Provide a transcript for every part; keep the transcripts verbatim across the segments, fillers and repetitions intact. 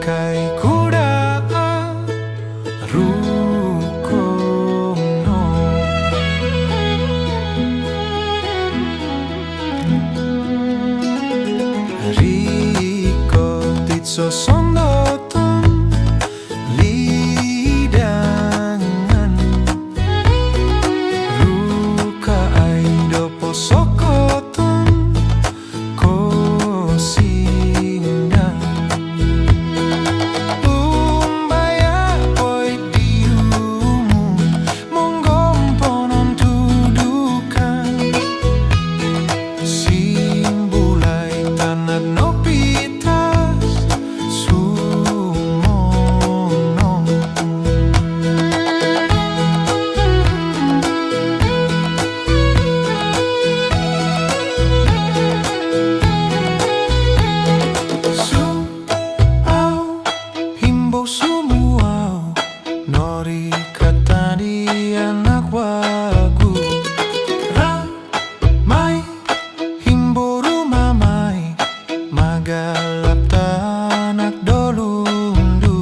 Kai kuda a rukono. Rikot id sosondoton lidangan. Rukaai do posokoton kosindang. Umbaya poi diumu monggomponon tudukan. Simbulai tanad nopitas sumono. Su au himbou sumuau nori katadi anak wagu. Ra mai himbou rumamai magalap tanak dolundu.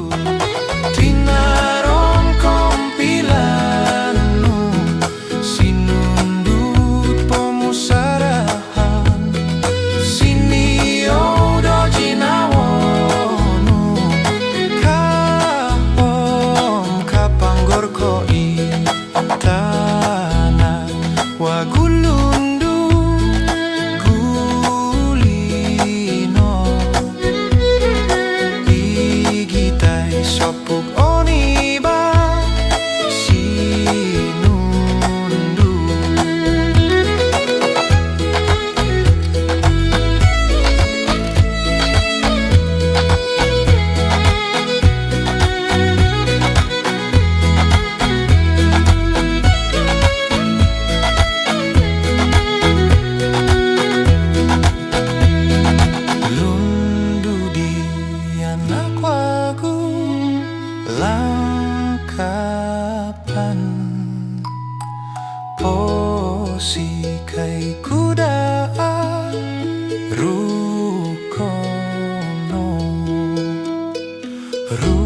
Tinarong kompilan nu sinundut pomusarahan. Siniou do jinawo nu kapom kapanggor ko i tanak wagu lundu gulino. Igitai sopuk oni ba sinundu. Lundu di anak wagu langkapan. Posi kai kuda a rukono. Ru